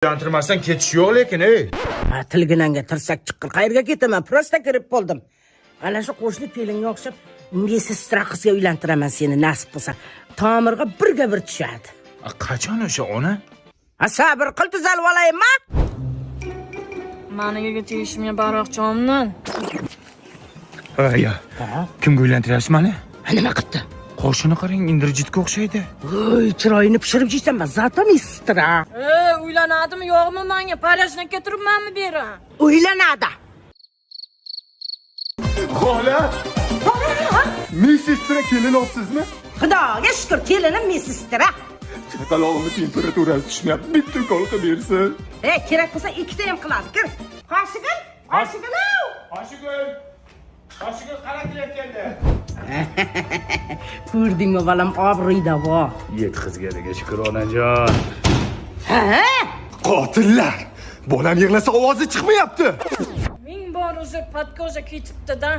Uylantirmasdan ketish yo'q lekin, ey. Ha, tilginanga tirsak chiqqir, qayerga ketaman? Просто kirib qoldim. Ana shu qo'shni kelinga o'xshab медсестра qizga uylantiraman seni, nasib qilsa. Tomirga birga bir tushadi. A, qachon o'sha, ona? Ha, sabr qil, tuzalib olayinmi? Maniga tegishimga baroqchomdan. Aya. Kimga uylantiryapsiz mani? Ha, nima qilibdi? Qoshini qarang, Indrajitga o'xshaydi. Voy, chiroyini pishirib yeysan, зато медсестра. E, uylanadimi yo'qmi manga? Parajnikka turibmanmi beri? Uylanadi. Xola! Медсестра kelin olibsizmi? Xudoga shukur, kelinim медсестра. Chaqalog'imni temperaturasi tushmayapti. Bitta ukol qilib bersin. E, kerak bo'lsa ikkita ham qiladi. Kir. Qoshigul, Qoshigul. Qoshigul. Qoshigul, qara, kelib keldi. Ko'rdingmi, bolam, obro'yda vo. Yetkazganiga shukur, onajon. Ha? Qotillar! Bolam yig'lasa ovozi chiqmayapti. Ming bor uzr, подкожа ketibdi-da.